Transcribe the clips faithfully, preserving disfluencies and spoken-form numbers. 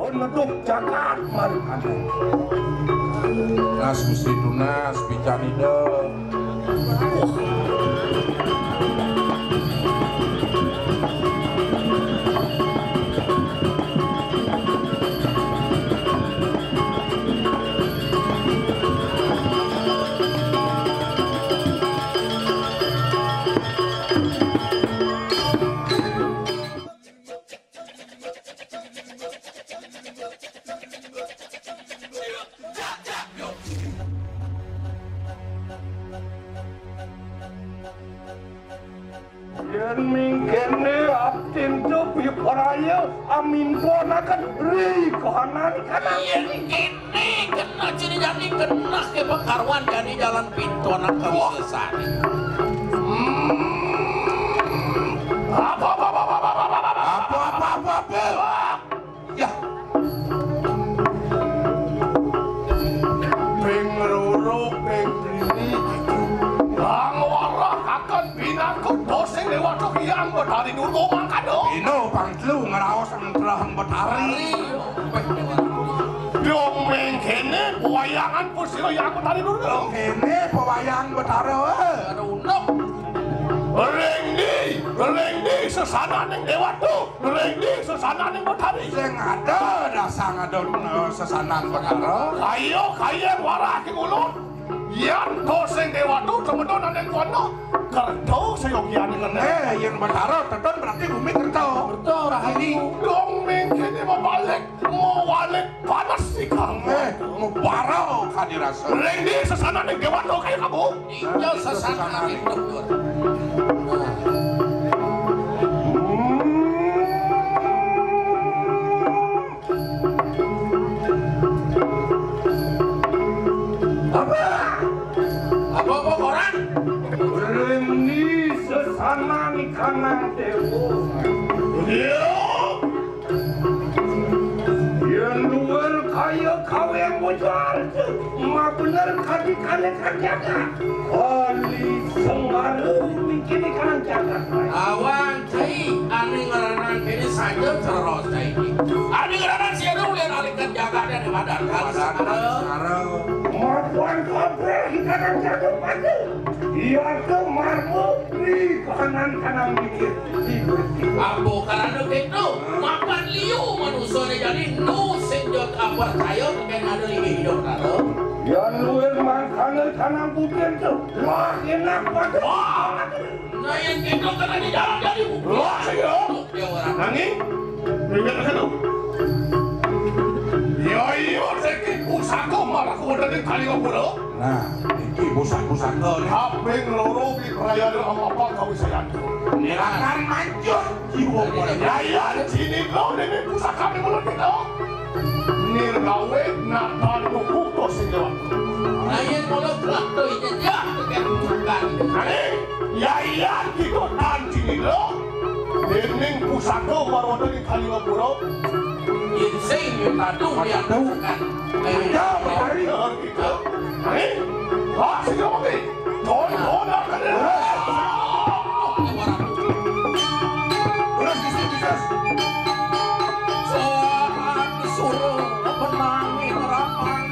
Penduduk jagat Marikana. Nas Gusti Tunas, Picanida. Yén mingkéné abdi ento piparaya amintonaken ri kahanan kanan. Yén kéné kena ciri jani kena ké pakaruan jani jalan pintonan kawisésan. Hmm. Apa, apa, apa, apa, apa, apa, apa? Apa, apa, apa, apa? Yah. Ping loro, ping telu, kang warakaken pinaka dosing Déwa Hyang Betari Durga mangkana. Dina pang telu ngraos entrehang Betari. Dong mengkene pawayangan pasira Hyang Betari Durga. Dong kene pawayangan Betara. Ring di, ring di sesananing Déwa Hyang. Ring di sesananing Betari. Sing ada dasang ada, eh, sesanan Betara. Kaya, kaya warake ulun. Yan to sing Déwa Hyang semeton aning kono. Kerta sayogiane kene. Eh, yen Betara teton berarti bumi kerta. Kerta, Rahayu. Dong mengkene mabalik, mawalik panas sikang. Eh, mubara kadirasa. Ring di sesananing Déwa Hyang kaya kamu. Injil sesananing Déwa Hyang. Apa? Apa, apa, koran? Reni sesana nikana dewa. Iya. Yen luwir kaya kaweng bocor, ma bener kadi kane kajaga. Kali sembara mikir kanan jagat. Awang Cai, ane ngeranan kene saja ceros, Cai. Ane ngeranan sia dong lihat alikan jaga dan madan kali sembara. Mapuan kabeh di kanan jagat mati. Iya ke marmu di kanan-kanan mikir. Apo karana kento, mapan liu manusane jani nu sing jot apercaya ken ada linggih hidup karo. Yan luwir mangkana kanang putih tu. Wah, enak banget. Wah. Nah, yang kento kena di jalan jadi. Wah, iya. Dia orang. Nanging, ingat kena. Ya iya, seki pusaka malah kuwedene kali ngapura. Nah, iki busak-busakne. Kaping loro wi prayana apa kawisayan. Nilakan mancut jiwa. Yayan sini lo dene pusaka mulut kita. Nirgawe natan buku to sing lewat. Nah, yen mulut kelak to ini ya, bukan. Ane, yayan kita tan sini lo. Dening pusaka marwata ing Kalingapura. Yen sing nyutatu ya. Ayo, mari. Hei, wah, sing ngomong, Ton, ton, akan. Terus, terus, terus. Saat suruh menangin ramang.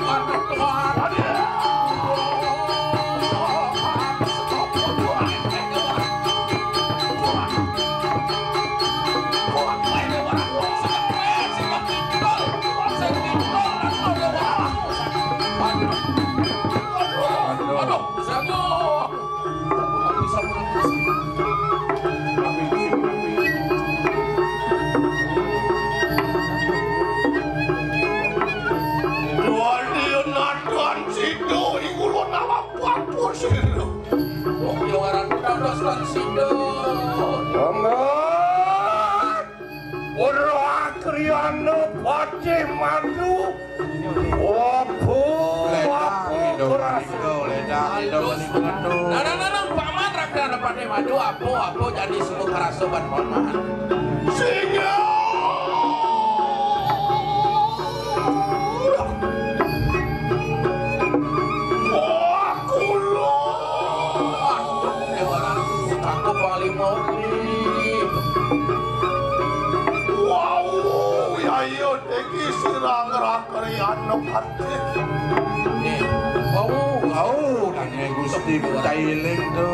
Dua dia nadan sido ing ulun awak puan pusir. Wong yo aran dados lan sido. Selamat. Ora Kriana Patih Madu. Wapu, wapu, keras. Nah, nah, nah, nah, Paman Rakrana Patih Madu, apo, apo jadi sungguh kerasa ban Paman. Singa. Wah, kulo. Aduh, Déwa Ratu, aku paling mau nih. Wow, ya iya, iki Sira ngrah kerian nepati. Wau, wau, dane Gusti Bocah Iling to.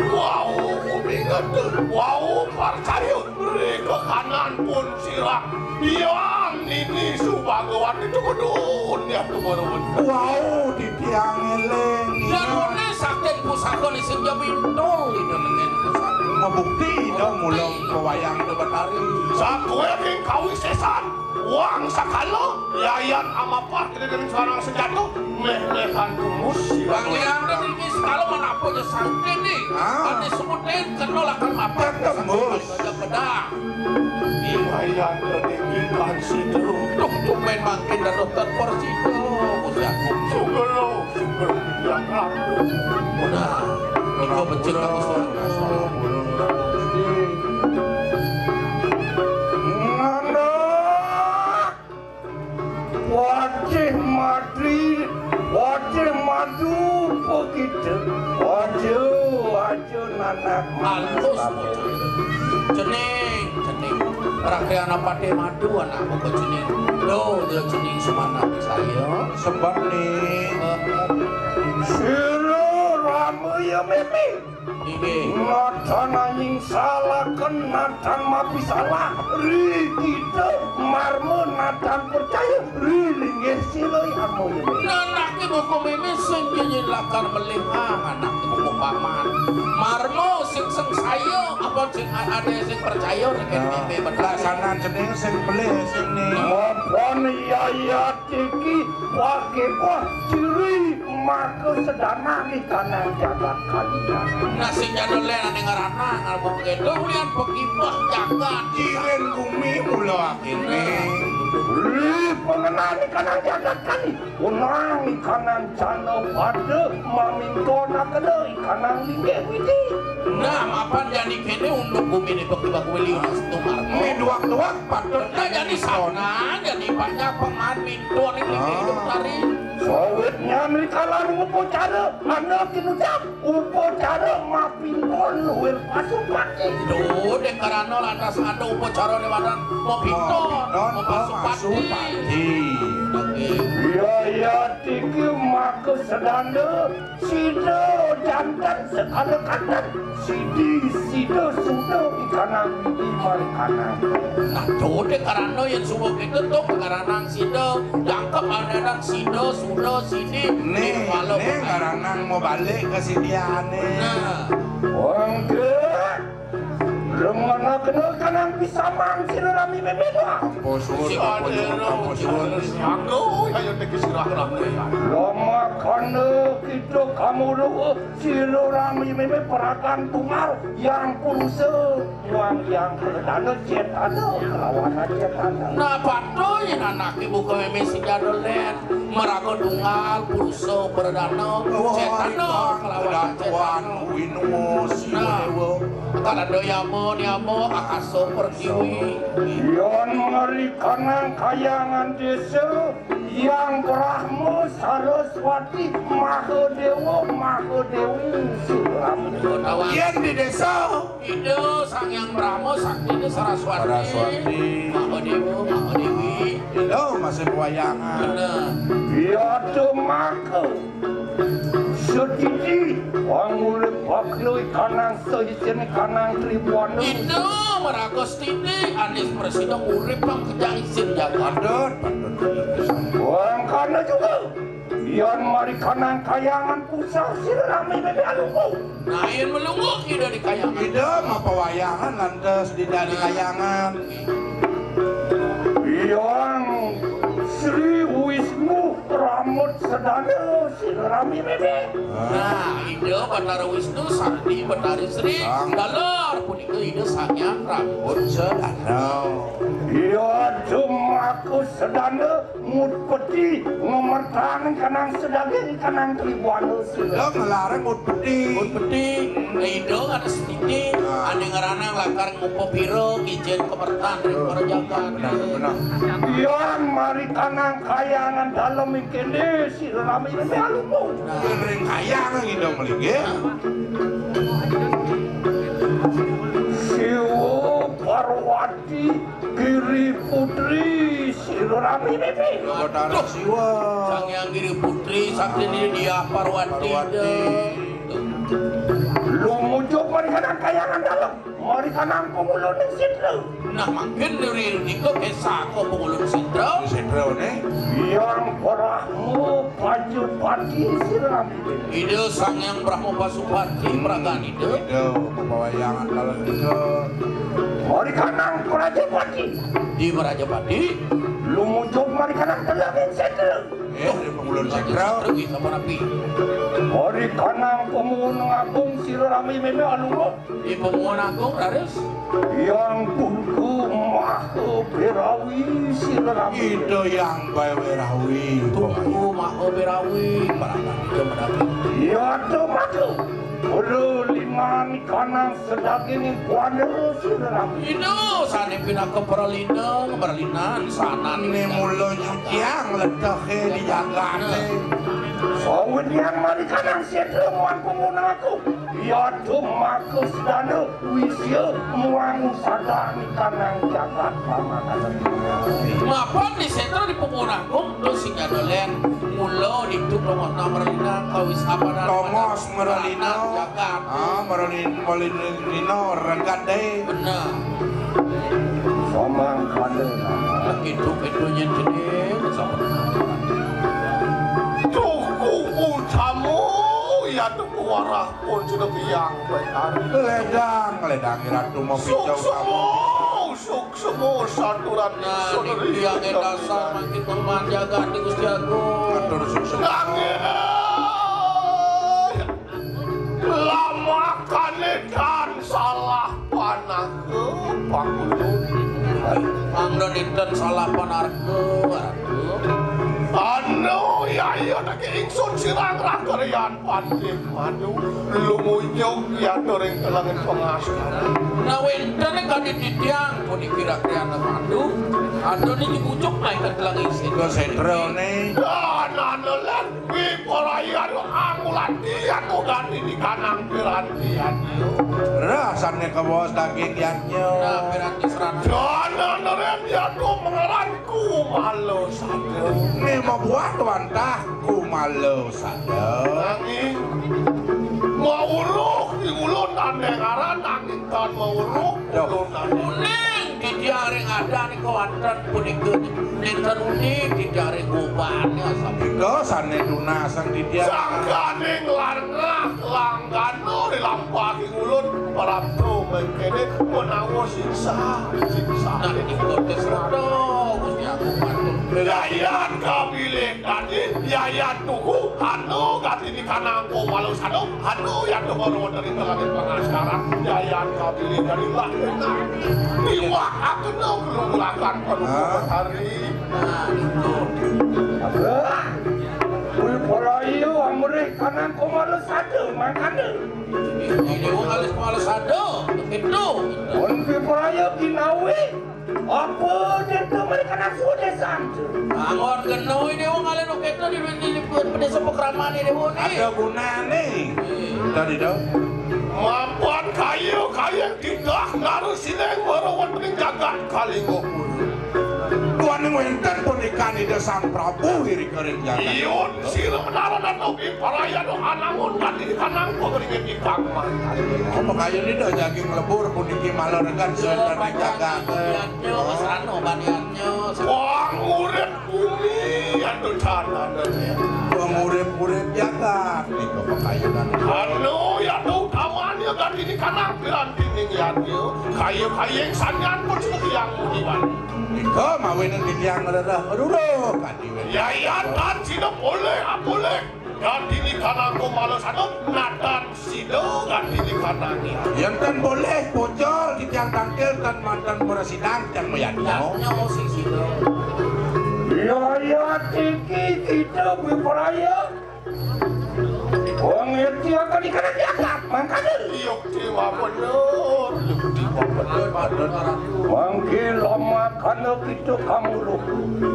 Wau, kuminget, wau, percaya, mrika kanan pun sira. Biang nini subagawati tukudun ya tumarun. Wau, titiang eling. Darwane saking pusaka sing ya pintul ida lengen pusaka. Mabukti ida mula pawayang ida Betari. Sakuwe king kawisesan. Wang sakala yayan amapar kededen sarang senjata, meh-mehan tumus. Wang liyan niki sekala menapa ya sakti ni? Ah. Ane sebutin kena lakar mapar. Tembus. Aja pedang. Iwayan kedenikan situ. Tuk tumben mangkin dados tan persida, Gusti Agung. Sugelo, sugelo, ya Prabu. Nah, iko becik aku suara. Nanda. Wajah mati, wajah madu, begitu. Wajah, wajah nanak. Alus. Cening, cening. Rakyana Patih Madu anak buku cening. Lo, dia cening semangat saya. Sebab ni. Sira rama ya meme. Inggih. Natan anjing salaken, natan mapi salah. Ri kita marma, natan percaya. Ri linggih sira, amo ya. Anake buku meme sing nyenyen lakar melihang, anake buku paman. Marma sing sengsaya, apa sing a-, ade sing percaya, nek meme bener. Laksanan cening sing pelih, sing ni. Mapan yayat iki pakepah ciri maka sedana ri kanang jagat kaliyan. Nah, sing jadul len ane ngeranang, ngabuk kedo ulian pekipah jagat. Cirin gumi mula akhirnya. Ri pengenani kanang jagat kali. Unang ikanan cana pada mamintonakena ikanan linggih widi. Nah, mapan jani kene unduk gumi ni pekibak wili unas tumar. Miduak-duak patut. Nah, jani sana, jani banyak pengan minton ini hidup tari. Sawit nyamri kalan ngupacara, anda kinucap upacara mapinton luwir pasupati. Duh, dek karana lantas ada upacara ni wadan mapinton, mapasupati. Oke. Iya, iya, tiki maka sedanda, sida jantan sekala katan, sidi, sida, suda, ikanang, idi, marikanang. Nah, duh, dek karana yang suwa kita tu, karanang sida, jangkep anak sida, suda, sidi, ning, ning, karanang mau balik ke sidi ane. Nah. Wangke. Remanakena kanang pisaman sira rami bebeda. Apa suwun, apa suwun, apa suwun. Aku ayo teki sirah rami. Lamakana kita kamuru sira rami meme perakan tunggal yang purusa muang yang perdana cetana lawan cetana. Nah, patuh yen anake buka meme sing jadul, Len. Maraga tunggal purusa perdana, cetana kelawan cetana. Winus, nah, Dewa. Kalanda yama, niyama, akasa, pertiwi. Yan marikanang kayangan desa, Yang Brahma Saraswati, Mahadewa, Mahadewi, Silam. Yen di desa. Ida Sang Hyang Brahma, Sakti Saraswati. Saraswati. Mahadewa, Mahadewi. Ida masih pewayangan. Bener. Biada maka. Setiti pangulih bakna ikanang saisin ikanang tribuana. Ida maraga setiti anis prasida urip pang kejang isin jagat. Patut, patut, patut. Wangkana juga. Yan marikanang kayangan pusar sira rami bebe alungku. Nah, yen melungguh ida di kayangan. Ida mapawayangan lantas di, di kayangan. Yang Sri Wisnu Ramut Sedana sira rami meme. Nah, ida Batara Wisnu sakti Batari Sri. Dalar punika ida Sang Hyang Ramut Sedana. Iya, Dumaku Sedana. Mut peti, ngemertan kanang sedaging kanang tribuana sira. Lo ngelarang mut peti. Mut peti, ida ada setiti, ane ngeranang lakar ngupa pira ijen kemertan ring para jagat. Benar, benar. Yang mari kanang kayangan dalem ing kene sira rami rene alumbu. Ring kayang ida melinggih. Siwa Parwa Pati Giri Putri sira rami mimih. Batara Siwa. Sang Hyang Giri Putri, sakti Dia Parwati. Parwati. Lumucuk mari kanang kayangan dalem, mari kanang pangulun ing sétra. Nah, mangkin duri nika kesaka pangulun sétra. Sétra né. Hyang Brahma Pajapati sira rami. Ida Sang Hyang Brahma Pasupati praganida. Ida bepawayangan kala nika. Mari kanang Prajapati. Di Prajapati. Lumucuk mari kanang telenging sétra. Eh, di pangulun sétra. Sétra nggih sampun rapi. Mari kanang pamuwun agung sira rami mimih alura. Di pamuwun agung raris. Hyang Durga Maha Berawi sira rami. Ida Hyang Berawi. Durga Maha Berawi. Parang ida mendadak. Yada madu. Ora liman kanang sedaging kuana sira rami. Ida sané pinaka pralina, pralinan sanan. Né mula nyuciang ledehe di jagate. Sawit yang mari kanang sétra muang pamuwun agung. Yada maka sedana wisya muang sadani kanang jagat pamakan. Mapan di sétra di pamuwun agung, terus sing ada len mula ditu tongos na merlina kawis apanan. Tongos merlina. Jagat. Ah, merlin-, merlina regat deh. Bener. Samangkana. Lagi itu, itu nyen jenis. Tuku utama, ya tuku warah pun sudah biang baik hari. Ledang, ledang, Ratu mau picau. Suksma, suksma, saturan. Nah, ingsun niki ri yang dasar makin teman jagat di Gusti Agung. Atur suksma. Nanging lamakane tan salah panangka pangulun. Mangda dinten salah panarka, Ratu. Anu, ya, iya, niki ingsun sirang rakeryan Panggih madu, lumunyuk yata ring telenging pangastaran. Nah, wénten kadi titiang puniki rakyat madu, ada niki pucuk naik ke telenging sétra. Ke sétra né. Dan anelan wiparaya angulati anu dadi di kanang piranti yatnya. Rasane kawas daging yatnya. Nah, piranti serana. Dan anelan yatnya mengeran Kumala sada. Né mabuat wantah kumala sada. Nanging mauruh di ulun andeng aran nanging tan mauruh. Duh. Ulun andeng. Uning titiang ring adan nika wantah punika. Nénten uning titiang ring gobane asam. Nika sané tunasang titiang. Sangkaning larngah langgana ri lampahing ulun prapta mengkene menawa siksa, siksa. Nah, ikote srodo, Gusti Agung matur. Yayan kabilih tadi, yayan tuhu, anu gati di kanang kumala sada, anu yatu koro dari telane pengaskara, yayan kabilih tadi lah enak. Iwak akena gelunggulangan paduka. Hah? Betari. Nah, itu. Wih, polayo amrih kanang kumala sada, mangkana. Ini wong alis kepala sada, gitu. Pun pipraya ginawi, apa dinten mereka nafsu desan? Angon kena ini wong alis oketo di, di, di, di desa Pekraman ini, wong ini. Ada gunane. Tadi dong. Mapan kaya, kaya tidak ngaruh sineng baru wonten ing jagat Kalingapura. Duaning wénten punika Ida Sang Prabu iri kering jagat. Iyun, sira menara dan ogi parayana anangun kanthi kanang pengringin ikang mantan. Oh, makayun Ida jaging lebur puniki malah regan sira jagat. Yatnya, mesrano, ban yatnya. Wong urip bumi, anu janane. Wong urip-urip jagat, nika pakayunan. Anu, yatnya utamanya kanthi kanang piranti ning yatnya. Kaya-kaya ing sanyan pun sing yang muniwan. Nika mawinan titiang ngrereh ruruh kanthi wénten. Yayan tan sida polih apolih. Gandini kanang kumala sada natan sida gandini kanang ya. Yen tan polih pucul titiang tangkil tan mantan murasidang tiang mayadnya. Yatnya sing sida. Yayan tiki kita wipraya. Wong ngerti akan ikan jagat, mangkane. Yukti wa bener, yukti wa bener, bener. Mangke lamakana kita kamuluh.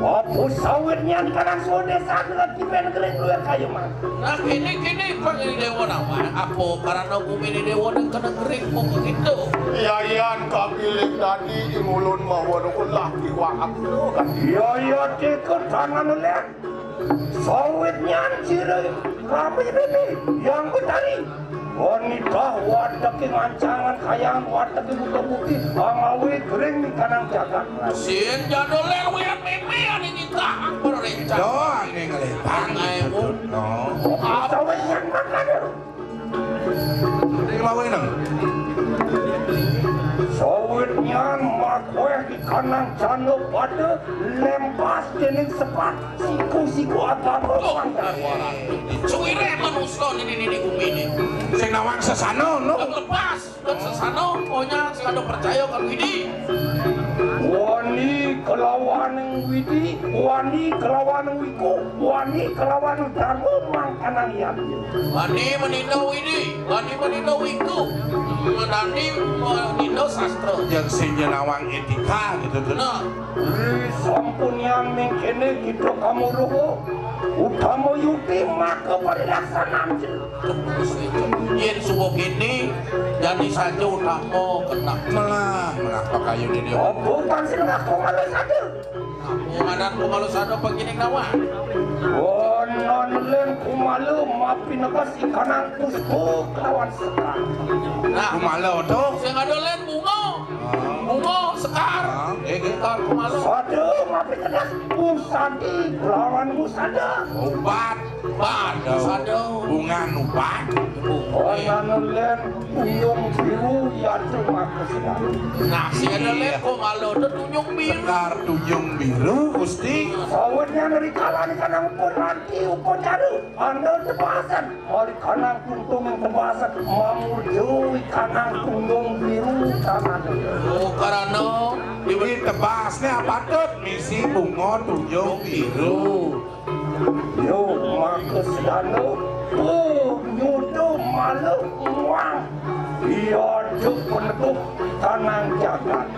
Apa sawit nyan kanang sode sana tipen kering luar kayu mang. Nah, kene, kene, Pak Dewa Nawang. Apa karena bumi ini Dewa ning kena kering mung gitu? Yayan kabiling dadi ing ulun mawa nukulah kiwak aku kan. Iya, iya, tiket tangan lek. Sawit nyan sira kami ini yang betari. Wanita wateking ancangan kayang wateking buta putih, pangawi kering di kanang jagat. Sin jadul ler wiat mimi ane nyitahang perencana. Doang ning ngelipang. Ayo, Bu. No. Sawit nyan makane. Ning lawe nang. Sawit nyan makweh di kanang jana pada lempas dening sepat siku-siku agama. Oh, suwire manusa nini-nini bumi ini. Sing nawang sesana, no. Lepas. Kan sesana, pokoknya sing ada percaya kan Widi. Wani kelawan Widi, wani kelawan Wiku, wani kelawan Darma mangkanang yati. Wani meninda Widi, wani meninda Wiku, wani meninda sastra. Yang sing nawang etika gitu tuh. Nah, Ri sampunian mengkene kita kamu ruhu utama yukti maka parilaksanaan. Yen subuh kene, jani saja utama kena. Melah, melah pakayun ini. Apa kan sing ngaku malu saja? Kumanan kumalu sana pagini nawa. Wanan len kumalu mapi negas ikanang puspo kelawan sekar. Nah, kumalu tuh. Sing ada len bunga. Bunga sekar. Ah, eh, eh. Sekar kumalu. Aduh, mapi tegas. Pusadi, lawan pusada. Ubat. Ubat. Pusada. Bungan ubat. Wanan len tuyung biru yatu maka sedang. Nah, si ada len kumalu tuh tuyung biru. Sekar tuyung biru, Gusti. Sawitnya dari kalan kanang peranti upacara. Anda tebasan. Ari kanang tuntung yang tebasan mamurjui kanang tuntung biru tangan. Oh, karena di tebasnya patut misi bunga tunjung biru. Yo, maka sedana, oh, nyuda malu muang. Iya, juk peneduh tanang jagat.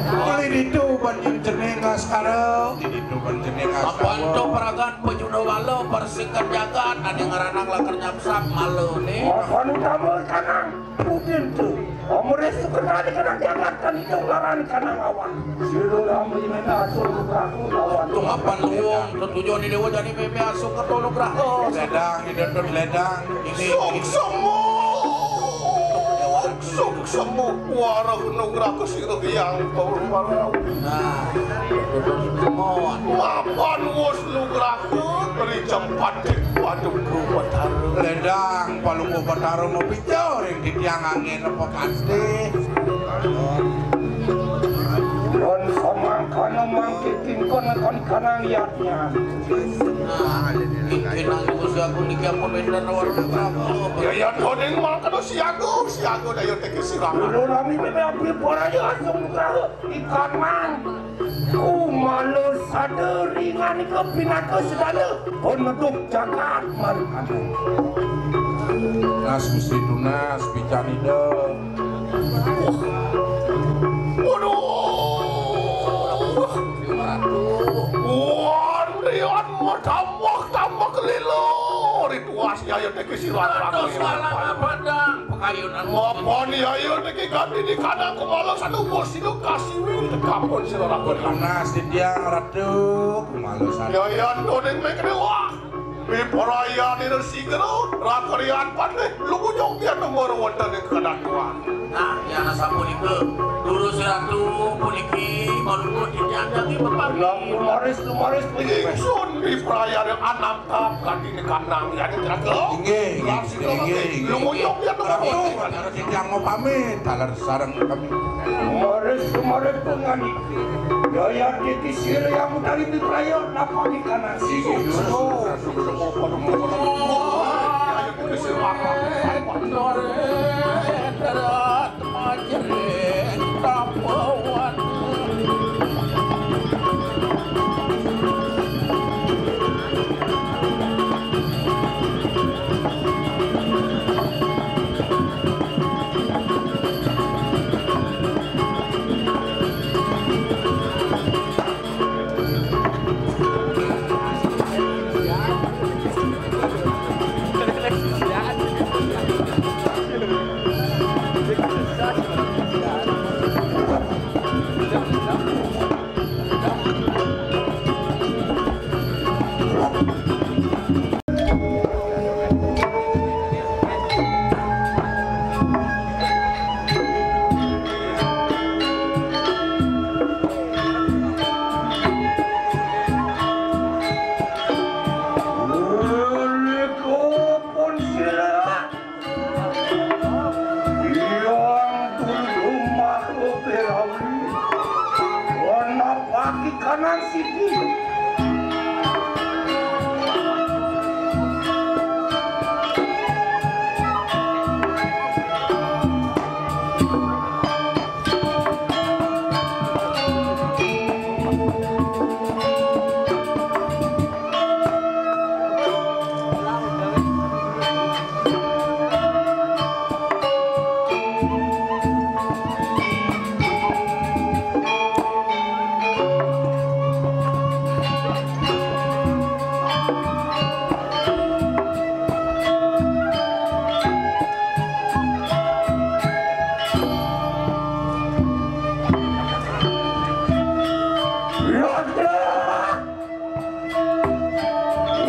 Kali ditu banjir jeneng askara, ditu banjir jeneng askara. Apa ento peragan Pejuno wala persingkat jagat ane ngranang lakar nyapsap malu ne. Apan utama kanang pudin tu. Omure sukenane kanang jagat kan itu ngaran kanang awan. Sira rame mena atur lugraku lawan. Tuh apan luwung tetujon di dewa jani meme asung ketolong raho. Ledang, di dendut ledang. Ini, ini. Suksemo. Suksemo. Warah nugraku sira yang kau. Nah, mapan wus nugraku beri jempat di Paduka Batara. Ledang Paduka Batara mau bicara yang di tiang angin apa pasti. Don samangkana mangke kingkon kon kanang yatnya. Nah, iki nang iku siaku niki apa beda nawar. Ya, ya, doning mangkana siaku, siaku dayo teke sirah. Lho, rami bebe api poraya asung nugraha. Ikan mang. Kumala sada ringanika pinaka sedana peneduh jagat marukana. Nas Gusti tunas picanida. Waduh. Wandrian tambah tambah lila. Rituas yaya teke sira. Aduh, salah apa dah? Pakayunan. Mapan yaya niki ganti di kandang kumala satu bos sida kasiwi tekapun sira raga. Tunas titiang ratu kumala satu. Yayan doning mekene wah. Wipraya dina sigra rakrian patih lumunjung pian nomor wonten ing kadatuan. Nah, ya sapunika durus ratu puniki manungkut titiang jagi pepati. Lumaris, lumaris puniki. Ingsun Wipraya anam tap ganti di kandang ya raga. Inggih, inggih, inggih, inggih. Lumunjung ya, ratu, ratu, titiang mau pamit, taler sareng kami. Maris, maris pengani. Yaya titi sira yang utari di prayo napa di kanan sisi. Inggih. Kanan siki.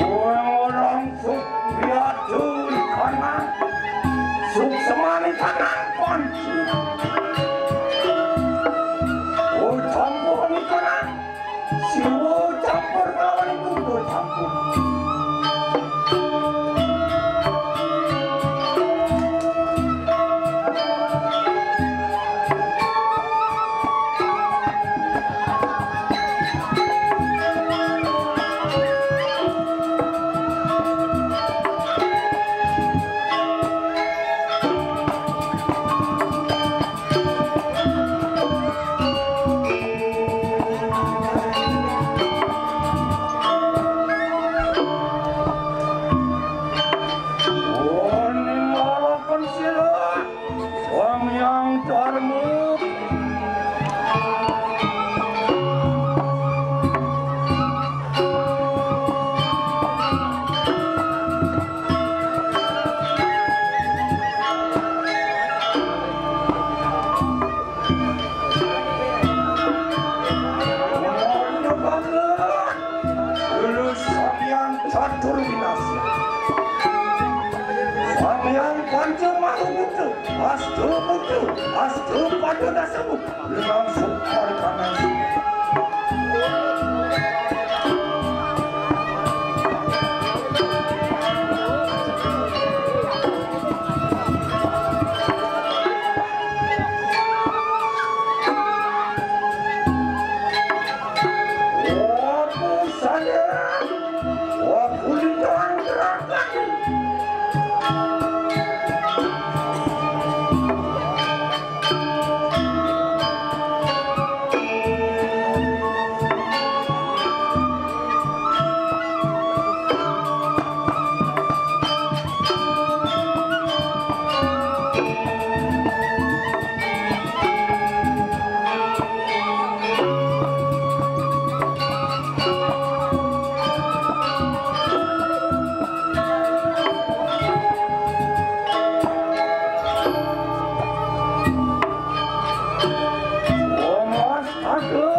Wong-wong suk biadu ikanan, suk semani kanan panci. Oh, campur ikanan, siwo campur kelawan ibu, oh, campur. Wani malaken sila. Wong yang tarmu. Lulus Samyang Catur Winasya. Samyang Panca Maha Buddha. Astu Buddha. Astu Pada Dasamu. Langsung pada panas. Aduh,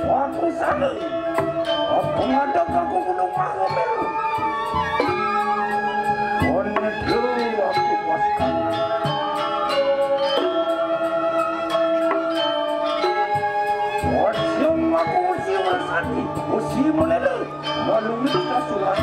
aku salah. Apa ngadeg aku Gunung Mahameru? Konedo aku waskan. Wasium aku usi wersani, usi melele. Malu minta surat.